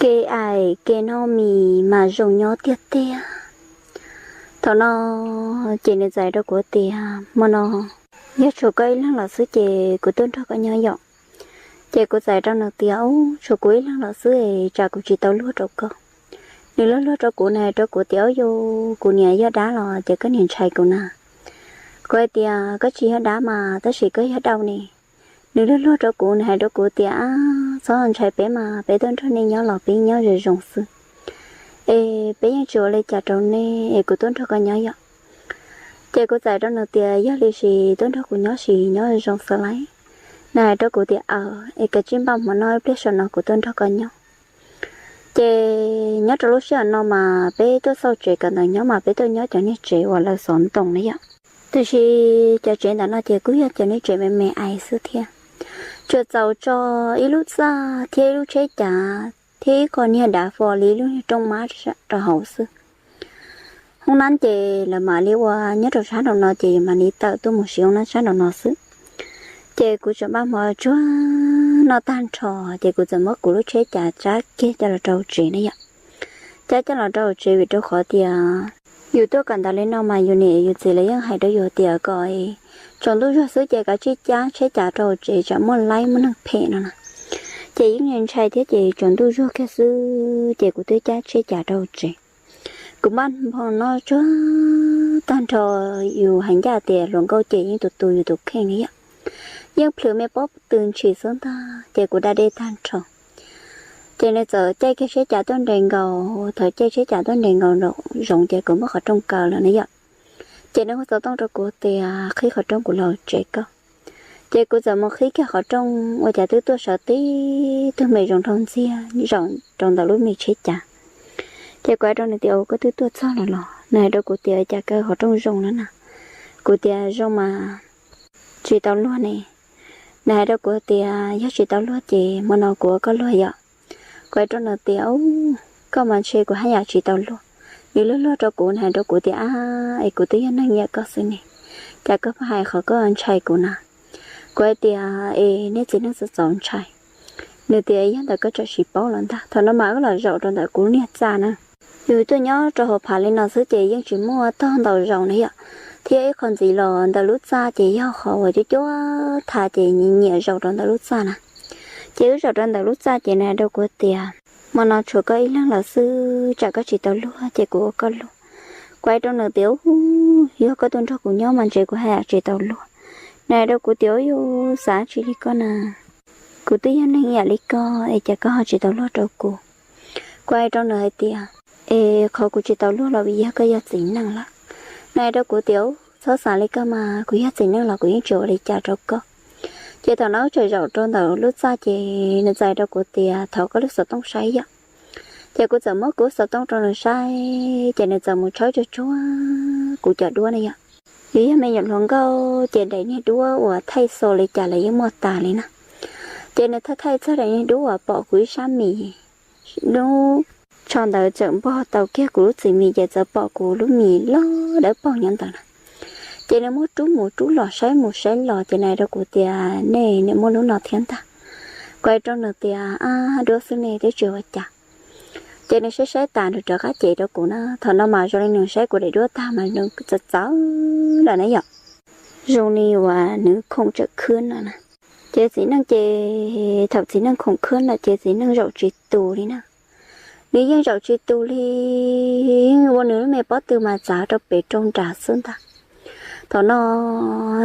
Kev aim kev noj mis mas zoo nyob tiag tiag. Thaum no ces nws txawm rau kuv tias, hmo no yog tshuav koj ib leeg los xwb ces kuv tuaj nrog koj nyob yom. Ces kuv txawm rau nws tias, ub, tshuav kuv ib leeg los xwb es tsam kuv tsis tau luag rau koj. Nws luag luag rau kuv, nws hais rau kuv tias, ub, yus, kuv niam yog dab los ces koj niam ntshai kuv na. Kuv hais tias, koj tsis yog dab mas tab sis koj yog dab ne. Nws luag luag rau kuv, nws hais rau kuv tias, txhob ntshai peb mas, peb tuaj nrog nej nyob los peb nyob zoo zoo xwb es peb yeej tsis ua li cas rau nej es kuv tuaj nrog koj nyob yom. Ces kuv txawm rau nws tias, yog li sis tuaj nrog kuv nyob sis nyob zoo xwb lauj. Nws hais rau kuv tias, aw, es kav tsij npaj hmo no ib pliag saum no kuv tuaj nrog koj nyob. Ces nyob rau lub sij hawm no mas peb tuaj xauj tsev kawm ntawv nyob mas peb tuaj nyob cov niag tsev uas lawv xov ntoo na yom. Tiam sis cov tsev ntawm no ces kuj yog cov niag tsev me me ais xwb thiab. Tsuas txaus tso ib lub txaj thiab ib lub tsheb cav thiab ib qho niag dav fo li ib lub niag rooj mab rau hauv xwb. Hoob nab ces lawv mam li ua nyob rau sab nraum no ces mam li tawm tuaj mus siv hoob nab sab nraum no xwb. Ces kuv tseem npaj hmo tsuag noj tag nrho, ces kuv txawm muab kuv lub tsheb cav tsab kiag coj los rau tsev na yom. Cab coj los rau tsev vim rau qhov tias yus tuaj kawm ntawv li no mas yus niam yus txiv lawv yeej hais rau yus tias kom tsaus ntuj zuag xwb ces kav tsij cab tsheb cav rau tsev tsam muaj laib muaj neeg phem no na. Ces yeej ntshai thiab ces tsaus ntuj zuag kiag xwb ces kuv twb cab tsheb cav rau tsev. Kuv npaj hmo noj tsuag tag nrho, yus hais ncaj tias hluas nkauj ces yeej tus tu yus tus kheej li yom. Yeej plhws me pob tw ntshis xwb ntag ces kuv da dej tag nrho. Ces nws txawm caij kiag tsheb cav tuaj nres nkaus, thaum caij tsheb cav tuaj nres nkaus zoov ces kuv muab qhov rooj kaw lawm na yom. Ces nws hu xov tooj rau kuv tias qhib qhov rooj kuv los tsev koj. Ces kuv txawm mus qhib kiag qhov rooj ua cas twb tuaj sawv tib tug me zoov dhau ntxiag zaum rau ntawm lub me tsheb cav. Ces kuv hais rau nws tias, ua koj twb tuaj txog lawm los? Nws hais rau kuv tias, cas kaw qhov rooj zoo na na. Kuv tias, zoo mas tsis tau luag ne. Nws hais rau kuv tias, yog tsis tau luag ces hmo no kuv ua koj luag yom. Kuv hais rau nws tias, koj mas ntshe kuv haj yam tsis tau luag. Nws luag luag rau kuv, nws hais rau kuv tias, ab, es kuv twb yog neeg nyiam koj xwb ne, cas koj pheej hais qhov koj ntshai kuv na. Kuv hais tias, es nej txiv neej txaus txaus ntshai. Nws tias, yog ntawd koj tsam tsis paub los ntag. Thaum no mas wb los zaum rau ntawm kuv niag txaj na. Yus tuaj nyob rau hauv phav li no xwb ces yeej tsis muaj tog ntau zaus na yom. Thiab ib qho ntxiv los ntawm lub txaj ces yog qhov uas cuab cuab thav ces nyiam zaum rau ntawm lub txaj na. Ces wb zaum rau ntawm lub txaj ces nws hais rau kuv tias, hmo no tshuav koj ib leeg lawm xwb, tsam koj tsis tau luag ces kuv ua koj luag. Kuv hais rau nws tias, yog koj tuaj nrog kuv nyob mas ntshe kuv haj yam tsis tau luag. Nws hais rau kuv tias, yus xav tsis li koj na, kuv twb yog neeg ib yam li koj es cas koj ho tsis tau luag rau kuv. Kuv hais rau nws hais tias, es qhov kuv tsis tau luag los vim yog koj yog txiv neej lawm. Nws hais rau kuv tias, txhob xav li koj mas, kuv yog txiv neej los kuv yeej tsis ua li cas rau koj. Ces thaum no wb tseem zaum rau ntawm lub txaj ces nws txawm hais rau kuv tias, thov koj lub xov tooj saib yom. Ces kuv txawm muab kuv lub xov tooj rau nws saib ces nws txawm mus tshawb tsuag tsuag kuv cov duab na yom. Yus yog me nyuam hluas nkauj ces daim niag duab uas thaij xo li cas los yeej muaj tas li na. Ces nws thaij thaij txog daim niag duab uas pom kuv ib sab mis, lub tsho ntawd txawm npog tau kiag kuv lub txiv mis ces txawm pom kuv lub mis loj dawb paug nyob ntawd na. Ces nws muab rub mus rub los saib mus saib los ces nws hais rau kuv tias, nej niam muaj lub no thiab ntag. Kuv hais rau nws tias, ab, duab xwb ne twb tsis ua cas. Ces nws saib saib tas nws rov qab cev rau kuv na. Thaum no mas zoo li nws saib kuv daim duab tag mas nws txawv txawv lawm na yom. Zoo li uas nws khoom tsawm khwb no na. Ces txiv neej ces thaum txiv neej khoom khwb lawm ces txiv neej zaum tsis tus li na. Nws yeej zaum tsis tus li, ua nws lub me pob tw mas txav rau pem rau nram xwb ntag. Thaum no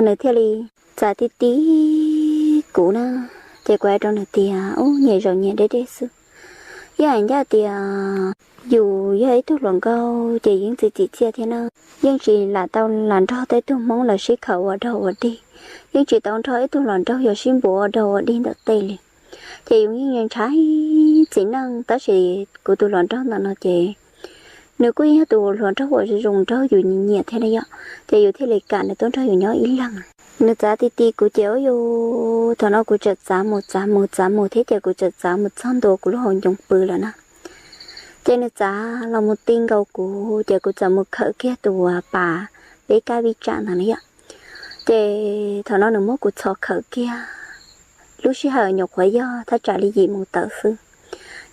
nws thiaj li txav ti ti kuv na. Ces kuv hais rau nws tias, ub, nyias zaum nyias deb deb xwb. Yog hais ncaj tias yus yog ib tug hluas nkauj ces yeej txiv txim txiaj thiab na. Yeej tsis lam tau lam nrog tej tug Hmoob lawv sib khawm ua dog ua dig, yeej tsis tau nrog ib tug hluas nraug yuav sib npuab ua dog ua dig ntawm tej li. Ces yus yeej ntshai txiv neej tab sis kuv tus hluas nraug ntawm no ces nws kuj yog tus hluas nraug uas zoo nraug yus nyiam thiab na yom, ces yus thiaj li kam nws tuaj nrog yus nyob ib leeg. Nws txav ti ti kuv ces ua yus, thaum no kuv txawm txav mus txav mus txav mus thiab ces kuv txawm txav mus txog ntua kuv lub hauv ncoo pw lawm na. Ces nws txav los mus ti nkaus kuv ces kuv txawm mus khawm kiag tus uas pas peb kab vij tsam ntawd na yom. Ces thaum no nws muab kuv txhos khawm kiag, lub sij hawm nyuam qhuav yog thaj tsam li yim mus tawm xwb.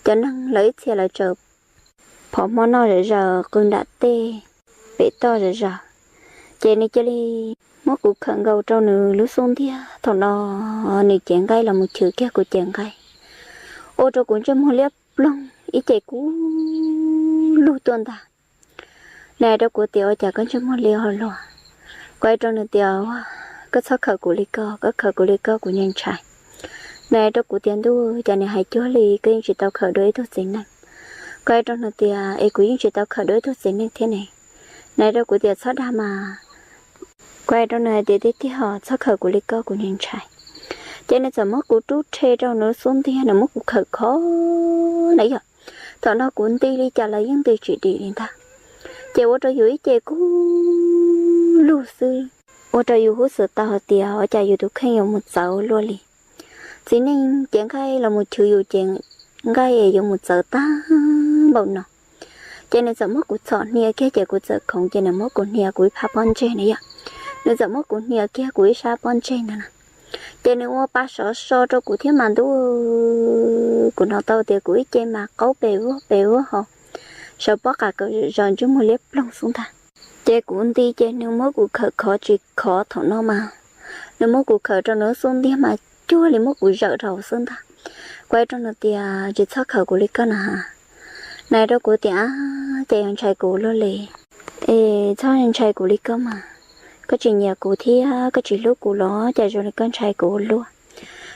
cov neeg lawv ib txhia lawv tsaws phom hmo noj zom zaws qw nram tej pem toj zom zaws. Ces nws cia li muab kuv khawm nkaus rau nws lub xub ntiag. Thaum no nws cev nqaij los mus chwv kiag kuv cev nqaij, ua rau kuv ntsej muag liab ploog ib ce kub lug tuaj ntag. Nws hais rau kuv tias, ua cas koj ntsej muag liab ua luaj? Kuv hais rau nws tias, koj txhob khawm kuv li ko, koj khawm kuv li ko kuv ntshai ntshai. Nws hais rau kuv tias, ntuj, cas nws hais cuag li koj yeej tsis tau khawm dua ib tug txiv neej. Kuv hais rau nws tias, es kuv yeej tsis tau khawm dua ib tug txiv neej thiab ne. Nws hais rau kuv tias, txhob dag mas. Kuv hais rau nws hais tias, tiag tiag os, txhob khawm kuv li ko kuv ntshai ntshai. Ces nws txawm muab kuv rub rhe rau nws lub xub ntiag, nws muab kuv khawm khov na yog. Thaum no kuv nti li cas los yeej nti tsis dim li ntag. Ces ua rau yus ib ce kub lug xwb, ua rau yus huj xwm tau hais tias ua cas yus tus kheej yuav mus txawv luaj li. Txiv neej cev nqaij los mus chwv yus cev nqaij es yuav mus txawv tag npaum no. Ces nws txawm muab kuv txhom hnia kiag ces kuv txawm khoov ces nws muab kuv hnia kuv ib phab pob ntseg na yom. Nws txawm muab kuv hnia kiag kuv ib sab pob ntseg ntag na. Ces nws ua pa sov so rau kuv thiab mas ntuj, kuv hnov tau tias kuv ib ce mas qaub pes vuag pes vuag hos, sawv pob qa kaum zos ntsej muag liab ploog xwb ntag. Ces kuv nti ces nws muab kuv khawm khov tsis khov thaum no mas, nws muab kuv khawm rau nws lub xub ntiag mas cuag li muab kuv zawm rau xwb ntag. Kuv hais rau nws tias, tsis txhob khawm kuv li koj na. Nws hais rau kuv tias, ces yuav ntshai kuv luaj li. Es txhob ntshai kuv li koj mas, koj tsis nyiam kuv thiab koj tsis hlub kuv los cas zoo li koj ntshai kuv luaj.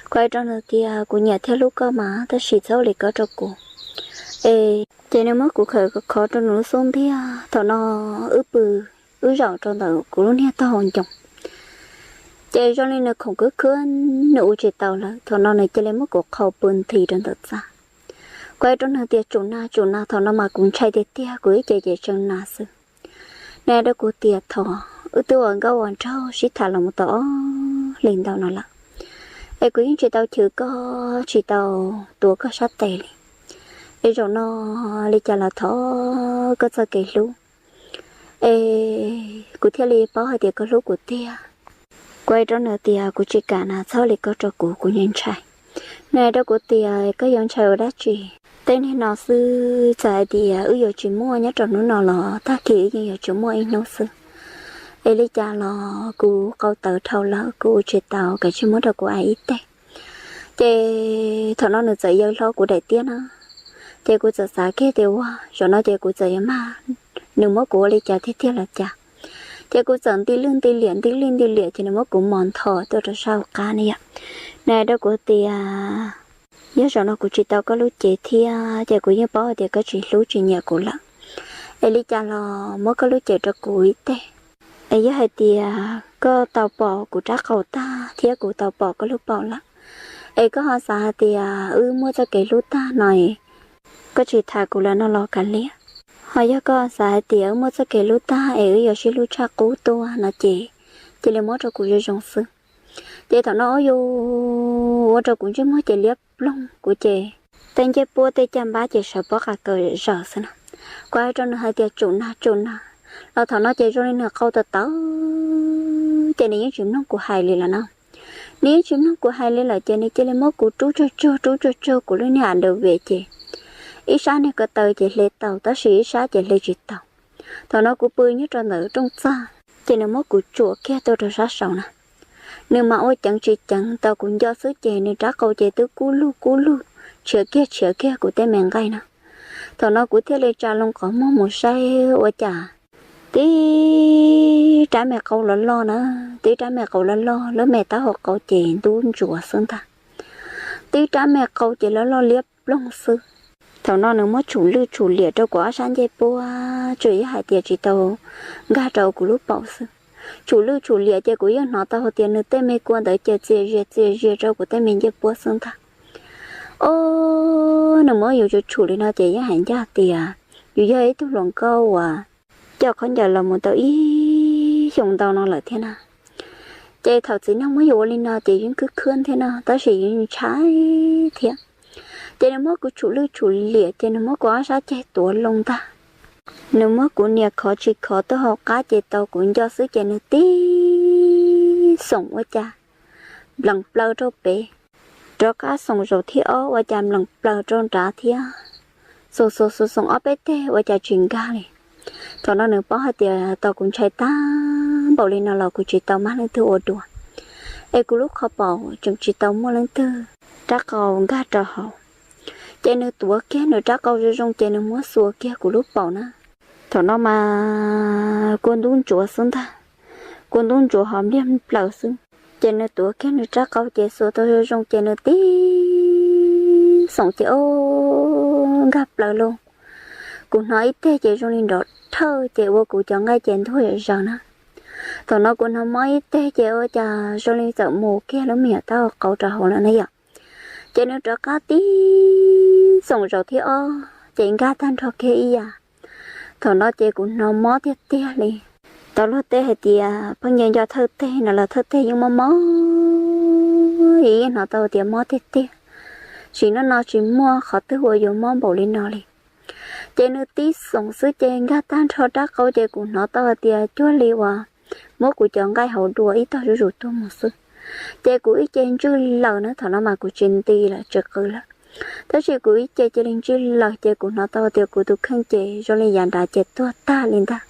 Kuv hais rau nws tias, kuv nyiam thiab hlub koj mas tab sis txhob ua li koj rau kuv. Es ces nws muab kuv khawm khov rau nws lub xub ntiag. Thaum no wb pw, wb zaum rau ntawm kuv lub niag taub hau ncoo. Ces zoo li nws khoom khwb khwb, nws ua tsis tau lawm, thaum no nws cia li muab kuv qhau pw nthi rau ntawm txaj. Kuv hais rau nws tias, tsum na tsum na, thaum no mas kuv ntshai tiag tiag, kuv ib ce ces tseem nas xwb. Nws hais rau kuv tias, thov, wb twb ua nkauj ua nraug sib tham los mus tau ob hlis ntau no lawm, es kuv yeej tsis tau chwv koj, tsis tau tuav koj sab tes li. Es zaum no li cas los thov koj txoj kev hlub, es kuv thiaj li paub hais tias koj hlub kuv tiag. Kuv hais rau nws tias, kuv tsis kam na, txhob li koj rau kuv, kuv ntshai ntshai. Nws hais rau kuv tias, koj yuav ntshai ua dab tsi? Tej niag no xwb, txawm hais tias wb yuav tsis muaj nyob rau hnub no los tag kis wb yeej yuav tsis muaj ib hnub xwb. Es li cas los kuv qau tawv dhau lawm, kuv ua tsis tau, kav tsij muab rau kuv ib teg. Ces thaum no nws txawm yaws hlo kuv daim tiab na, ces kuv txawm xav kiag tias, ua, zaum no ces kuv txawm yuav mag nws muab kuv ua li cas tiag tiag los cas. Ces kuv txawm nti lwj nti liam nti lwj nti liam ces nws muab kuv mos nthos tuaj rau sab hauv qab ne yom. Nws hais rau kuv tias, yog zaum no kuv tsis tau koj lub cev thiab ces kuv yeej paub hais tias koj tsis hlub tsis nyiam kuv lawm. Es li cas los muab koj lub cev rau kuv ib teg. Es yog hais tias koj tau pom kuv rab qau tag thiab kuv tau pom koj lub paum lawm, es koj ho xav hais tias wb muaj txoj kev hlub tag no, koj tsis tham kuv lawm no los kav liam. Ho yog koj xav hais tias wb muaj txoj kev hlub tag es wb yuav sib hlub tshaj qub tuaj no ces cia li muab rau kuv zoo zoo xwb. Ces thaum no ua rau kuv ntsej muag ces liab ploog, kuv ces tej ncej puab tej caj npab ces sawv pob qa kaw zaws xwb na. Kuv hais rau nws hais tias, tsum na tsum na, los thaum no ces zoo li nws qau tawv tawv, ces nws yeej tsis mloog kuv hais li lawm na. Nws yeej tsis mloog kuv hais li lawm ces nws cia li muab kuv rub tsuag tsuag rub tsuag tsuag kuv lub niag a dav vem ces ib sab niag ko taw ces hle tau tab sis ib sab ces hle tsis tau. Thaum no kuv pw nyob rau ntawm rooj txaj ces nws muab kuv tsuam kiag tuaj rau sab saud na. Nws mas ua ceev tsis ceev, tau kuv nco xwb ces nws rab qau ces twb kub lug kub lug, tshiav kiag tshiav kiag kuv tej me nqaij na. Thaum no kuv thiaj li tsa loo qhov muag mus saib ua cas tib rab me qau loj loj na, tib rab me qau loj loj, lub me taub hau qau ces ntub ntsuav xwb ntag. Tib rab me qau ces loj loj liab ploog xwb. Thaum no nws muab tshum lwj tshum liam rau kuv ob sab ncej puab, tsuas yog hais tias tsis tau nkag rau kuv lub paum xwb. Tshum lwj tshum liam ces kuv yeej hnov tau hais tias nws tej me kua ntawd ces txias zias txias zias rau kuv tej me ncej puab xwb ntag. Ob, nws muab yus tshum tshum li no ces yeej hais ncaj tias yus yog ib tug hluas nkauj uas coj khaub ncaws los mus tau ib xyoos ntau no lawm thiab na. Ces thaum txiv neej muab yus ua li no ces yeej khwb khwb thiab no tab sis yeej ntshai thiab. Ces nws muab kuv tshum lwj tshum liam ces nws muab kuv ob sab ceg tuav loo ntag. Nws muab kuv nias khov tsis khov tuaj hauv qab ces tau kuv nco xwb ces nws tib xoom ua cas nplees plaws rau pem, rov qab xoom zaum thib ob ua cas nplees plaws rau nrad thiab. Tus xuas xuas xoom ob peb teg ua cas tsis nkag li. Thaum no nws paub hais tias tau kuv ntshai tag npaum li no los kuv tsis tau maj leej twg ua dua, es kuv lub qhov paum tseem tsis tau muaj leej twg rab qau nkag rau hauv. Ces nws tuav kiag nws rab qau zoo zoo ces nws muab xuas kiag kuv lub paum na. Thaum no mas kua ntub ntsuav xwb ntag, kua ntub ntsuav ho npliag plaws xwb. Ces nws tuav kiag nws rab qau ces xuas tau zoo zoo ces nws tib xoom ces o nkag plaws lauj. Kuv hnov ib teg ces zoo li nrov thawj ces ua kuv cov nqaij ces ntuag zom zaws na. Thaum no kuv hnov mob ib teg ces ua cas zoo li txawm mus kiag lub me nyuam taub hau qau rau hauv lawm na yom. Ces nws rov qab tib xoom zaum thib ob ces nkag tag nrho kiag ib yam. Thaum no ces kuv hnov mob tiag tiag li. Tau luag teb hais tias pheej nco nco thawj teg no los thawj teg yeej mob mob, yeej hnov tau tias mob tiag tiag. Sim neej no tsis muaj qhov twg uas yuav mob npaum li no li. Ces nws tib xoom xwb ces nkag tag nrho rab qau ces kuv hnov tau hais tias cuag li uas muab kuv cov nqaij hauv dua ib tog zuj zus tuag mus xwb. Ces kuv ib ce ntswj laws na, thaum no mas kuv tsis nti lawm tsis qw lawm. Tab sis kuv ib ce cia li ntswj laws ces kuv hnov tau tias kuv tus kheej ces zoo li yav nrad ces tuag tag li ntag.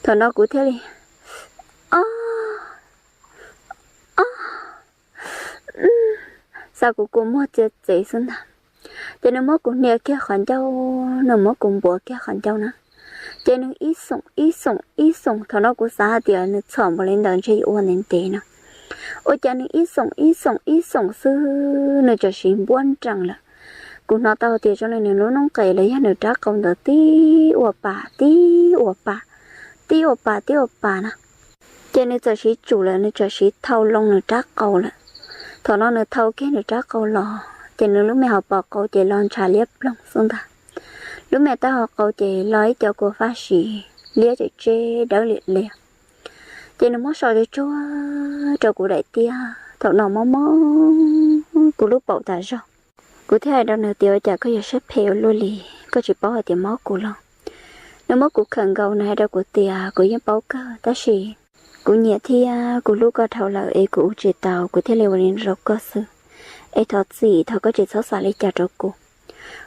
Thaum no kuv thiaj li o o xa kuv kua muag txiav txev xwb ntag. Ces nws muab kuv hnia kiag qhov ncauj, nws muab kuv npuav kiag qhov ncauj na. Ces nws ib xoom ib xoom ib xoom, thaum no kuv xav hais tias nws txhom npaum li ntawd ntshe yuav ua ntev ntev no. Ua cas nws ib xoom ib xoom ib xoom xwb nws txawm siv npuab nrees lawm. Kuv hnov tau tias zoo li nws lub noob qes los yog nws rab qau ntawd tib ua pam tib ua pam, tib ua pam tib ua pam na. Ces nws txawm siv tsum lawm, nws txawm siv thau loo nws rab qau lawm. Thaum no nws thau kiag nws rab qau los ces nws lub me hauv paus qau ces los ntshav liab ploog xwb ntag. Lub me taub hau qau ces los ib co kua faj sim liab tsem tseb dawb liam liam. Ces nws muab so tsuag tsuag rau kuv daim tiab, thaum no mob mob kuv lub paum tas zog. Kuv thiaj hais rau nws tias ua cas koj yuav siab phem ua luaj li, koj tsis paub hais tias mob kuv los? Nws muab kuv khawm nkaus nws hais rau kuv tias kuv yeej paub kawg tab sis kuv nyiam thiab kuv hlub koj dhau lawm es kuv ua tsis tau, kuv thiaj li ua li no rau koj xwb. Es thov txim, thov koj tsis txhob xav li cas rau kuv.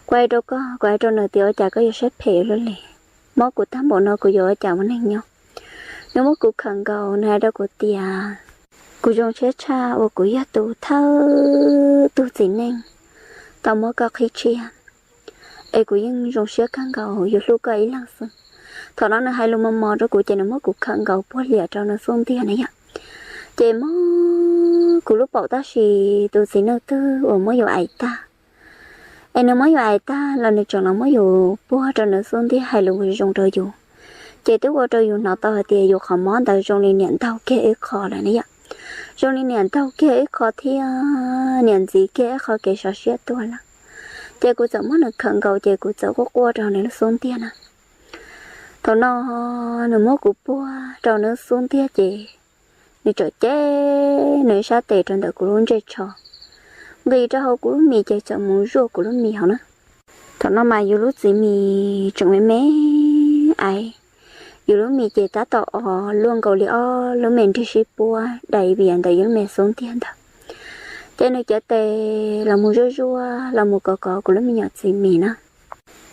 Kuv hais rau koj, kuv hais rau nws tias ua cas koj yuav siab phem ua luaj li, mob kuv tag npaum no kuv yuav ua cas ua neej nyob? Nws muab kuv khawm nkaus nws hais rau kuv tias kuv zoo siab tshaj uas kuv yog tus thawj tug txiv neej tau muab koj qhib tshiab, es kuv yeej zoo siab kawg nkaus yuav hlub koj ib leeg xwb. Thaum no nws hais lus mos mos rau kuv ces nws muab kuv khawm nkaus puag liam rau nws xub ntiag na yom. Ces mob kuv lub paum tab sis tus txiv neej twg uas muab yus aim tag, es nws muab yus aim tag los nws tseem los muab yus puag rau nws xub ntiag hais lus zoo rau yus. Ces twb ua rau yus hnov tau hais tias yus qhov mob ntawd zoo li niam ntaug kiag ib qho lawm ne yom. Zoo li niam ntaug kiag ib qho thiab niam ntxiv kiag ib qho kev sov siab tuaj lawm. Ces kuv txawm muab nws khawm nkaus ces kuv txawm quaj quaj rau nws lub xub ntiag na. Thaum no nws muab kuv puag rau nws xub ntiag ces nws txawm ceb nws sab tes rau ntawm kuv lub ntsej tsho, nqis rau hauv kuv lub mis ces txawm mus zuaj kuv lub mis hauv na. Thaum no mas yus lub txiv mis tseem me me aiv, yus lub mis ces tab tom o luaj nkaus li ob lub me nrig sib puab dai vias ntawm yus lub me xub ntiag ntawd. Ces nws cev tes los mus zuaj zuaj los mus kov kov kuv lub me nyuam txiv mis na.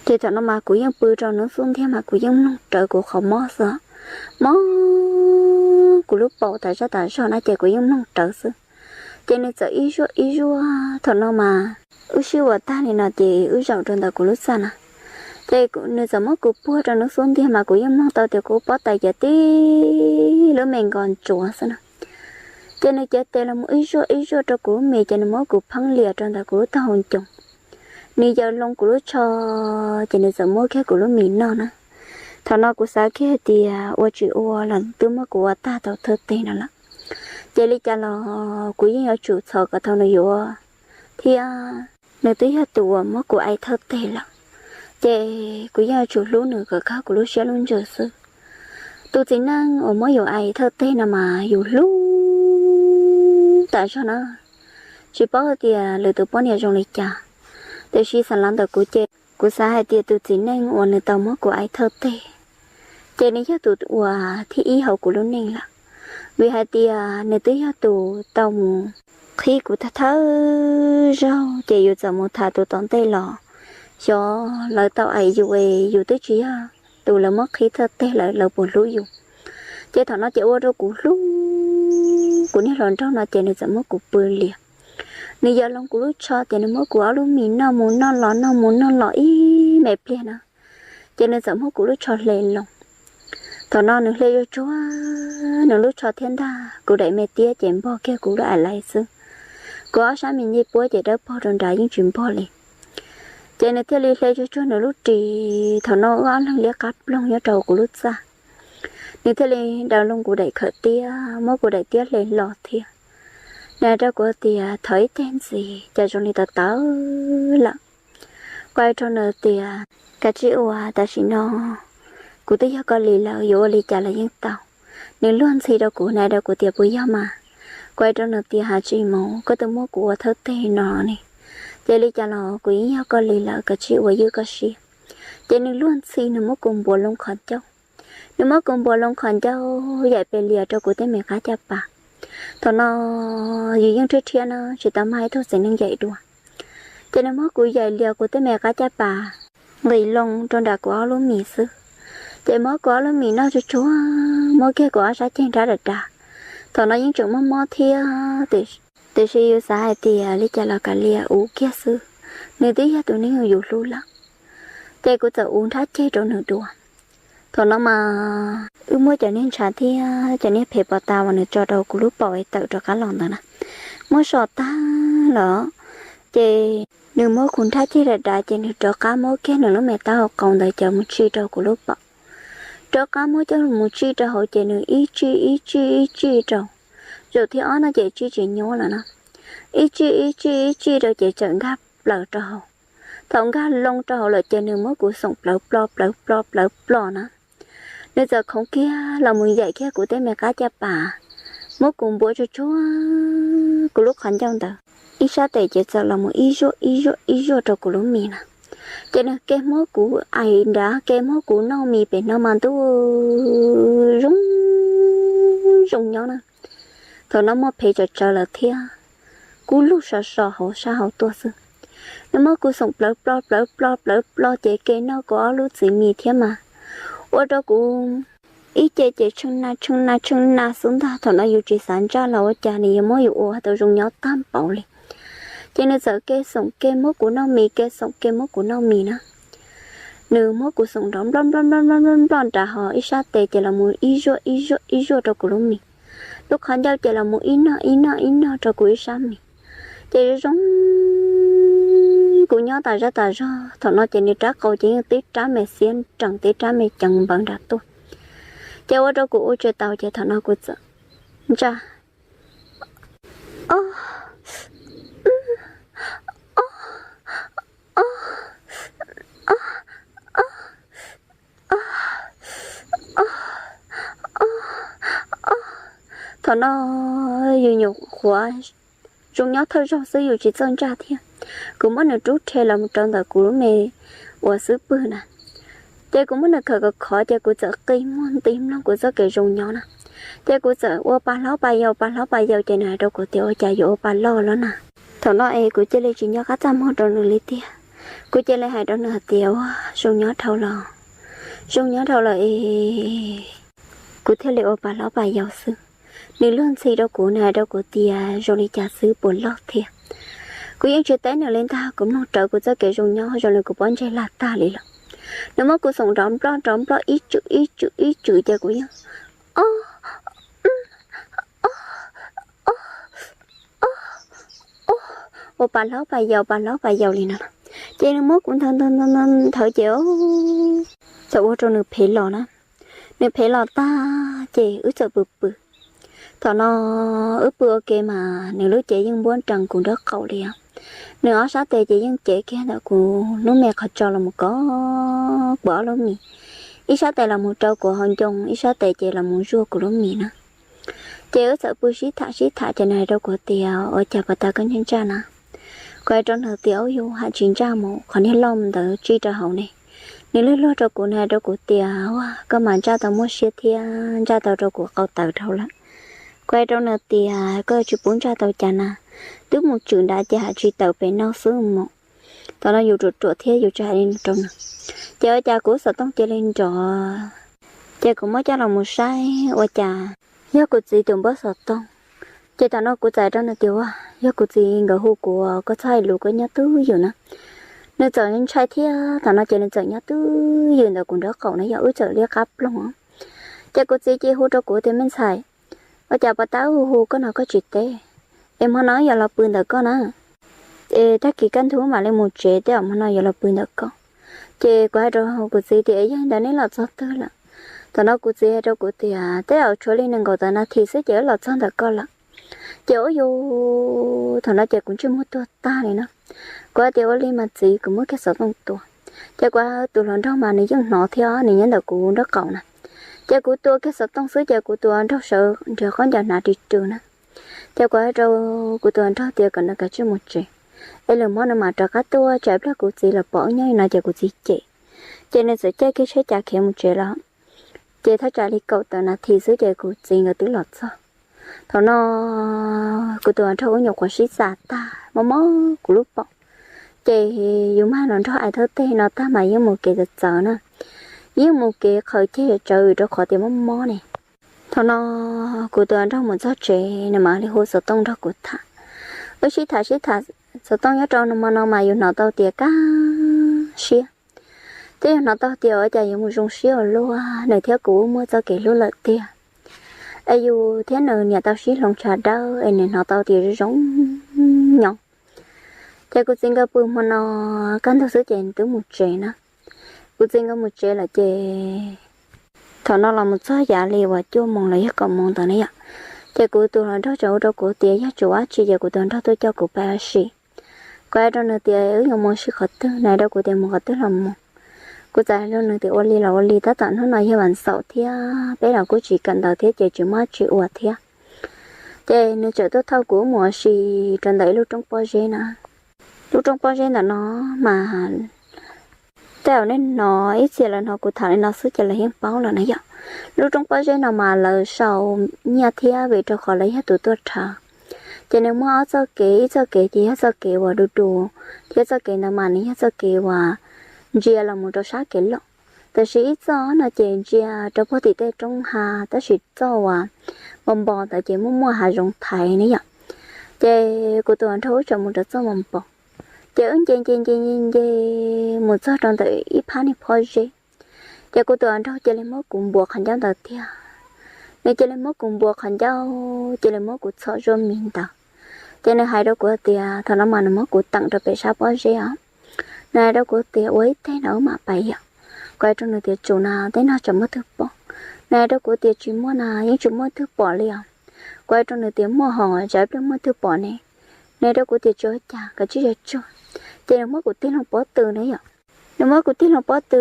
Ces thaum no mas kuv yeej pw rau nws xub ntiag mas kuv yeej mloog rawv kuv qhov mob xwb. Mob kuv lub paum tas zaj tas zog na ces kuv yeej mloog rawv xwb. Ces nws txawm ib zuaj ib zuaj, thaum no mas wb sib ua tag li no ces wb zaum rau ntawm kuv lub txaj na. Ces nws txawm muab kuv puag rau nws xub ntiag mas kuv yeej mloog tau tias kuv pob tais ces tib lub me nkos ntsuav xwb na. Ces nws cev tes los mus ib zuaj ib zuaj rau kuv lub mis ces nws muab kuv pheeb liam rau ntawm kuv lub taub hau ncoo. Nws yaws loo kuv lub tsho, ces nws txawm muab kiag kuv lub mis noj na. Thaum no kuv xav kiag tias ua tsis ua los twb muab kuv ua tag tau thawj teg no lawm. Ces li cas los kuv yeej yuav tsum txhom kom tau nws yuav, thiab nws twb yog tus uas muab kuv aim thawj teg lawm. Ces kuv yeej yuav tsum hlub nws kom kawg kuv lub siab lub ntsws xwb. Tus txiv neej uas muab yus aim thawj teg no mas yus hlub tas zog na, tsis paub hais tias lwm tus poj niam zoo li cas. Tiam sis xav los ntawm kuv ces kuv xav hais tias tus txiv neej uas nws tau muab kuv aim thawj teg ces nws yog tus uas thib ib hauv kuv lub neej lawm, vim hais tias nws twb yog tus tau mus qhib kuv thawj thawj zaug ces yus txawm mus tham tus tom ntej los xyov lawv tau aim yus es yus twb tsis yog tus lawv muab qhib txhawj teg lawm lawv puas hlub yus. Ces thaum no ces ua rau kuv hlub kuv niag hluas nraug no ces nws txawm muab kuv pw lias. Nws yawm loo kuv lub tsho ces nws muab kuv ob lub mis noj mus noj los noj mus noj los ib me pliag na, ces nws txawm muab kuv lub tsho hle loo. Thaum no nws hle zuj zus nws lub tsho thiab ntag, kuv daim me tiab ces npog kiag kuv lub a lais xwb. Kuv ob sab me ncej puab ces dawb paug rau nrad yeej tsis npog li. Ces nws thiaj li hle zuj zus nws lub ris, thaum no wb ob leeg liab qab ploog nyob rau kuv lub txaj. Nws thiaj li daws loo kuv daim khawm tiab, muab kuv daim tiab hle los thiab. Nws hais rau kuv tias thov ib teg ntxiv, cas zoo li tawv tawv lawm. Kuv hais rau nws tias kav tsij ua, tam sim no kuv twb yog koj li lawm, yuav ua li cas los yeej tau. Nws luag ntxhi rau kuv, nws hais rau kuv tias puas yog mas? Kuv hais rau nws tias ha tsis mus, koj twb muab kuv ua thawj teg no ne, ces li cas los kuv yeej yog koj li lawm, kav tsij ua ywj koj siab. Ces nws luag ntxhi nws muab kuv npuav loo qhov ncauj. Nws muab kuv npuav loo qhov ncauj yaim pes lias rau kuv tej me qab caj pas. Thaum no yus yeej rhiab rhiab na, tsis tau mag ib tug txiv neej yaim dua. Ces nws muab kuv yaim lias kuv tej me qab caj pas, nqis loo rau nram kuv ob lub mis xwb. Ces muab kuv ob lub mis noj tsuag tsuag, muab kiag kuv ob sab ceg nrab dav dav. Thaum no yeej tseem mob mob thiab, tiam sis yus xav hais tias li cas los kav liam ua kiag xwb, nws twb yog tus neeg uas yus hlub lawm. Ces kuv txawm ua nrhab ceg rau nws dua. Thaum no mas wb muab cov niag ntshav thiab cov niag phem pos tas uas nws tso rau kuv lub paum es tawm rov qab los ntawd na, muab so tag los, ces nws muab kuv nrhab ceg dav dav ces nws rov qab muab kiag nws lub me taub hau qau ntawd coj mus tsij rau kuv lub paum. Rov qab muab coj mus tsij rau hauv ces nws ib tsij ib tsij ib tsij rau. Zaum thib ob no ces tsij tsis nyuaj lawm na, ib tsij ib tsij ib tsij rau ces txawm nkag plaws rau hauv. Thaum nkag loo rau hauv lawm ces nws muab kuv xoom plawv plo plawv plo plawv plo na. Nws txawm khoov kiag los mus yaim kiag kuv tej me qab caj pas, muab kuv npuav tsuag tsuag kuv lub qhov ncauj ntawd. Ib sab tes ces txawm los mus ib zuaj ib zuaj ib zuaj rau kuv lub mis na. Ces nws ke muab kuv aim nrad, ke muab kuv noj mis pem no mas ntuj zoo zoo nyob na. Thaum no muaj phem tsawv tsawv lawm thiab, kub lug so so hauv sab hauv tuaj xwb. Nws muab kuv xoom plawv plo plawv plo plawv plo ces ke noj kuv ob lub txiv mis thiab mas, ua rau kuv ib ce ces tshee na tshee na tshee na xwb ntag. Thaum no yus tsis xav ntsaj los ua cas nws yuav muab yus ua tau zoo nyob tag npaum li. Ces nws txawm ke xoom ke muab kuv noj mis, ke xoom ke muab kuv noj mis na. Nws muab kuv xoom nrov nploj nploj nploj nploj nploj nrad hos ib sab tes ces los mus ib zuaj ib zuaj ib zuaj rau kuv lub mis. Lub qhov ncauj ces los mus ib nog ib nog ib nog rau kuv ib sab mis. Ces zoo zoo kuv nyob tas zaj tas zog. Thaum no ces nws rab qau ces yeej tib rab me xiab nrees tib rab me ceev npawv nrad tuaj. Ces ua rau kuv ua tsis tau ces thaum no kuv txawm ntsaj. Thaum no yus nyuam qhuav zoo nyob thawj zaug xwb yus tsis txawj ntsaj thiab. Kuv muab nws rub rhe los mus rau ntawm kuv lub me uas xub pwg na. Ces kuv muab nws khawm khov khov ces kuv txawm qi muag nti mloog kuv txoj kev zoo nyob na. Ces kuv txawm ua pa hlob pa yau pa hlob pa yau ces nws hais rau kuv tias ua cas yuav ua pa loj loj na. Thaum no es kuv cia li tsis nco qab txaj muag rau nws li tiag. Kuv cia li hais rau nws hais tias ua zoo nyob dhau los, zoo nyob dhau los es kuv thiaj li ua pa hlob pa yau xwb. Nws luag ntxhi rau kuv, nws hais rau kuv tias zoo li cas xwb puas loj thiab. Kuv yeej tsis teb nws li ntag, kuv mloog rawv kuv txoj kev zoo nyob zoo li kuv pob ntseg lag tag li lawm. Nws muab kuv xoom nrov nploj nrov nploj ib tswm ib tswm ib tswm ces kuv yeej o o o o o ua pa hlob pa yau pa hlob pa yau li no. Ces nws muab kuv nthawv nthawv nthawv nthawv ces txawm ua rau nws phem los na. Nws phem los tag ces wb txawm pw pw. Thaum no wb pw ua ke mas nws lub cev yeej npuab nrees kuv nraub qaum li os. Nws ob sab tes ces yeej cev kiag ntawm kuv lub me qhov tso los mus kov kuv ob lub mis. Ib sab tes los mus rau kuv hauv ncoo, ib sab tes ces los mus zuaj kuv lub mis na. Ces wb txawm pw sib tham sib tham ces nws hais rau kuv tias ua cas puas tas koj ntsaj ntsaj na. Kuv hais rau nws tias ub yus ham tsis ntsaj mus, qhov niag loj ntawd tsij rau hauv ne. Nws luag luag rau kuv, nws hais rau kuv tias ua koj mas ntsaj tau muaj siab thiab ntsaj tau rau kuv qau tawv dhau lawm. Kuv hais rau nws tias koj tsis pub ntsaj tau cas na, twb mus tswm nrad ces ham tsis tawm pem no xwb mus. Thaum no yus ruam ruam thiab yus tsis hais li rau nws, ces ua cas kuv xov tooj cia li nrov. Ces kuv muab coj los mus saib ua cas yog kuv txiv tus npawb xov tooj. Ces thaum no kuv txawm rau nws tias, Ua, yog kuv txiv nkawd hu kuv, koj txhob hais lus, koj nyob twj ywm na. Nws txawm ntshai thiab thaum no ces nws txawm nyob twj ywm ntawm kuv nraub qaum na yog wb txawm liab qab ploog. Ces kuv txiv cia hu rau kuv tias, Me ntxhais, ua cas puas tab hu hu koj no koj tsis teb? Es hmo no wb yuav los pw ntawm koj na, es tag kis kaj ntug mam li mus tsev, tej zaum hmo no yuav los pw ntawm koj. Ces kuv hais rau kuv txiv tias, Yog li ntawd neb los txog twg lawm? Thaum no kuv txiv hais rau kuv tias, Tej zaum tshuav li nees nkaum tawm nas this xwb ces wb los txog ntawm koj lawm. Ces ua yus, thaum no ces kuv ntsej muag tuag tag li na. Kuv hais tias, Ua li mas txiv, kuv muab kiag xov tooj tua. Ces kuv tus hluas nraug mas nws yeej hnov thiab, nws nyob ntawm kuv nraub qaum na. Ces kuv tua kiag xov tooj xwb ces kuv tus hluas nraug sawv nrhiav khaub ncaws hnav ris rws na. Ces kuv hais rau kuv tus hluas nraug tias kom nws kav tsij mus tsev, es lwm hmo nws mam rov qab tuaj, tsam ib pliag kuv txiv los pom wb nyob li no ces kuv txiv cem. Ces nws txawm caij kiag tsheb cav khiav mus tsev lawm. Ces thaj tsam li kaum tawm nas this xwb ces kuv txiv nkawd twb los txog. Thaum no kuv tus hluas nraug wb nyuam qhuav sib txawm tag, mob mob kuv lub paum. Ces yus mas hluas nraug ais thawj teg no tag mas yeej mus kev txawv txawv na, yeej mus kev qhaws ceg tsawv rau qhov tias mob mob ne. Thaum no kuv tus hluas nraug mus txog tsev, nws mam li hu xov tooj nrog kuv tham. Wb sib tham sib tham, xov tooj nyob rau hmo no mas yus hnov tau tias kaj siab. Twb yog hnov tau tias ua cas yuav mus zoo siab ua luaj, nws thiab kuv muaj txoj kev hlub lawm tiag. Es yus thiab nws niam tau sib hloov tshav dawb es nws hnov tau tias zoo zoo nyob. Ces kuv txiv nkawd pw hmo no kaj ntug xwb ces twb mus tsev na. Kuv txiv nkawd mus tsev lawm ces thaum no los mus txog yav li uas cuaj moos los yog kaum moos ntawd ne yom. Ces kuv tus hluas nraug tseem hu rau kuv tias yog tsis ua dab tsi ces kuv tus hluas nraug tuaj coj kuv pais ua si. Kuv hais rau nws tias wb yuav mus ua si qhov twg, nws hais rau kuv tias mus qhov twg los mus. Kuv txawm hais rau nws tias ua li los ua li, tab tom hnub no yog vas xaum thiab peb los kuj tsis kawm ntawv thiab ces tsis muaj dab tsi ua thiab. Ces nws txawm tuaj thauj kuv mus ua si rau ntawm ib lub roob pob zeb na. Lub roob pob zeb ntawm no mas tej zaum nej hnov ib txhia lawv hnov kuv tham li no xwb ces lawv yeej paub lawm na yom. Lub roob pob zeb no mas lawv sau nyiaj thiab vim rau qhov lawv yog tus tuaj rhawv. Ces nws muaj ob txoj kev, ib txoj kev ces yog txoj kev uas du du, thiab txoj kev ntawd mas nws yog txoj kev uas ntsia los mus rau sab kev loj. Tab sis ib txoj no ces ntsia rau puag tim tej roob hav, tab sis txoj uas npo npo ntawd ces muaj muaj hav zoov thaiv ne yom. Ces kuv tus hluas nraug wb tseem mus rau txoj npo npo, ces wb nce nce nce nce nce mus txog rau ntawm ib phab niag pob zeb. Ces kuv tus hluas nraug cia li muab kuv npuav qhov ncauj ntawd tiag. Nws cia li muab kuv npuav qhov ncauj, cia li muab kuv txhom zuaj mis ntawd. Ces nws hais rau kuv tias, thaum no mas nws muab kuv teem rau pem sab pob zeb os. Nws hais rau kuv tias ua ib teg no wb mam pais yom. Kuv hais rau nws tias tsum na, tej no tsam muaj twg pom. Nws hais rau kuv tias tsis muaj na, yeej tsis muaj twg pom li os. Kuv hais rau nws tias muaj hos, tsam ib pliag muaj twg pom ne. Nws hais rau kuv tias tsis ua cas, kav tsij yog tsuag. Ces nws muab kuv tig loo pob tw na yom. Nws muab kuv tig loo pob tw,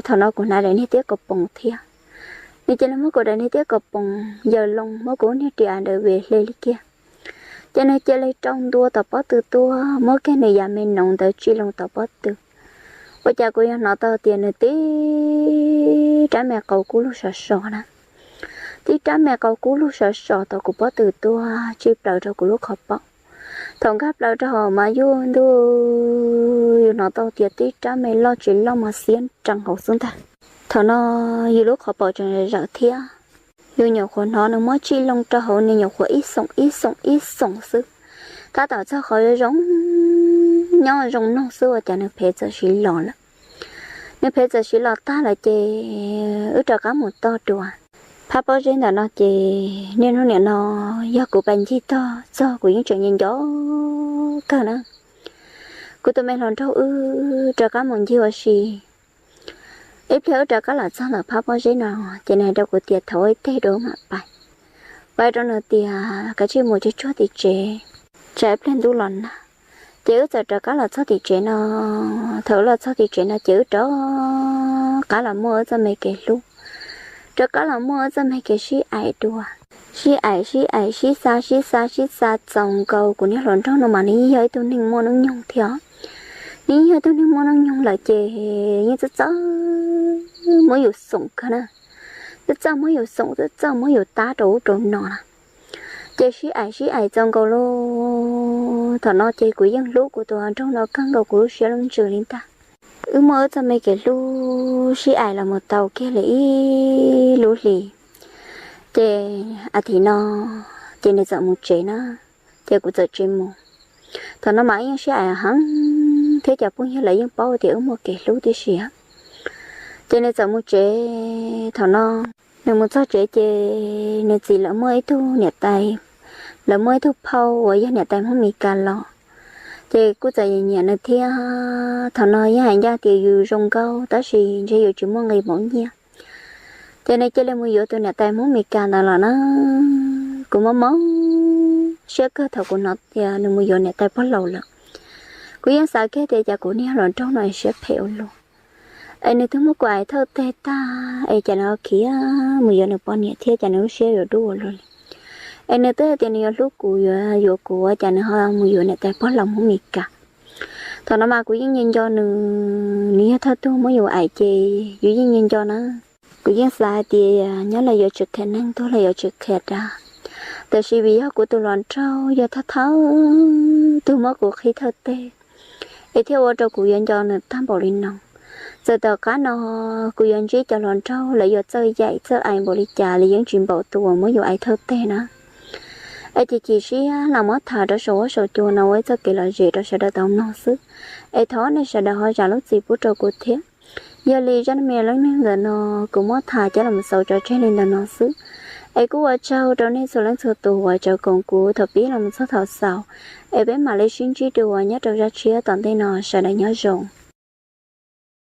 thaum no kuv hnav daim niag tiab kaus poom thiab. Nws cia li muab kuv daim niag tiab kaus poom yaws loo, muab kuv niag ris a ntawd ve hle li kiag. Ces nws cia li rau ntua tom pob tw tuaj, muab kiag nws yav me noov ntawd tsij loo tom pob tw. Ua cas kuv yog hnov tau tias nws tib rab me qau kub lug sov sov na. Tib rab me qau kub lug sov sov tom kuv pob tw tuaj tsij plaws rau kuv lub qhov paum. Thaum nkag plaws rau hauv mas yuj ntuj, yus hnov tau tias tib rab me loj tsis loj mas xiab nrees hauv xwb ntag. Thaum no yus lub qhov paum tseem zawm thiab. Yus nyuam qhuav hnov nws muab tsij loo rau hauv, nws nyuam qhuav ib xoom ib xoom ib xoom xwb. Tab tom txog qhov zoo nyob zoo noj xwb ua cas nws phev txawm siv los lawm. Nws phev txawm siv los tag lawm ces wb rov qab mus toj dua. Phab pob zeb ntawm no ces niaj hnub nim no yog kuv pais ncig tog txog kuv yeej tseem nco nco kawg na. Kuv tus me hluas nraug wb rov qab mus ncig ua si. Ib pliag wb rov qab los txog ntawm phab pob zeb no, ces nws hais rau kuv tias thov ua ib teg dua mam pais. Kuv hais rau nws tias kav tsij mus tsuag tsuag tim tsev, tsam ib pliag ntub los nag. Ces wb txawm rov qab los txog tim tsev no. Thaum wb los txog tim tsev no ces wb rov qab los muaj wb txoj me kev hlub, rov qab los muaj wb txoj me kev sib aim dua. Sib aim sib aim sib xa sib xa sib xa txaus nkaus. Kuv niag hluas nraug no mas nws yeej yog ib tug neeg muaj hnub nyoog thiab. Nws yeej yog ib tug neeg muaj hnub nyoog lawm ces yeej txawj txawj muab yus xoom kawg na. Txawj txawj muab yus xoom, txawj txawj muab yus tab rau ub rau no na. Ces sib aim sib aim txaus nkaus li. Thaum no ces kuv yeej hlub kuv tus hluas nraug no kawg nkaus kuv lub siab lub ntsws li ntag. Wb muaj wb txoj me kev hlub sib aim los mus tau kiag li ib lub hlis. Ces a thiv no ces nws txawm mus tsev na, ces kuv txawm tsis mus. Thaum no mas yeej sib aim heev thiab cov phooj ywg lawv yeej paub tias wb muaj kev hlub tib si. Ces nws txawm mus tsev. Thaum no nws mus txog tsev ces nws txiv lawv muaj ib tug niam tais, lawv muaj ib tug phauj uas yog niam tais Hmoob Mes Kas los, ces kuj txawm nyiam nyiam nws thiab. Thaum no yeej hais ncaj tias yus zoo nkauj tab sis ntshe yus tsis muaj nqi npaum nyiaj. Ces nws cia li mus yuav tus niam tais Hmoob Mes Kas ntawd los na. Kuv mob mob siab kawg thaum kuv hnov tias nws mus yuav niam tais pog laus lawm. Kuv yeej xav kiag tias cas kuv niag hluas nraug no es siab phem ua luaj, es nws twb muab kuv aim thawj teg tag es cas nws ho khiav mus yuav nws poj niam thiab cas nws lub siab yuav dub ua luaj li. Es nws twb hais tias nws yuav hlub kuv yuav yuav kuv ua cas nws ho mus yuav niam tais pog laus Hmoob Mes Kas. Thaum no mas kuv yeej nco nco nws, nws yog thawj tug muab yus aim ces yus yeej nco nco na. Kuv yeej xav hais tias nyob los yuav tsis qhia neeg, tuag los yuav tsis qhia dab, tab sis vim yog kuv tus hluas nraug yog thawj thawj tug muab kuv qhib thawj teg, es thiaj ua rau kuv yuav nco nws tag npaum li no. Txawm tom qab no kuv yuav ntsib cov hluas nraug lawv yuav txawj yaim txawj aim npaum li cas los yeej tsis npaum tus uas muab yus aim thawj teg na. Es chim chim siab los muab tham rau saum huab saum cua no ua ib txoj kev lom zem rau sawv daws tau mloog xwb. Es thov nej sawv daws ho zam lub txim pub rau kuv thiab. Yog li zaj me dab neeg ntawm no kuv muab tham coj los xaus tso tseg li ntawm no xwb. Es kuj ua tsaug rau nej txhua leej txhua tus uas tseem koom kuv thaum pib los txog thaum xaus. Es peb mam li sib ntsib dua nyob rau zaj tshiab tom ntej no, sawv daws nyob zoo.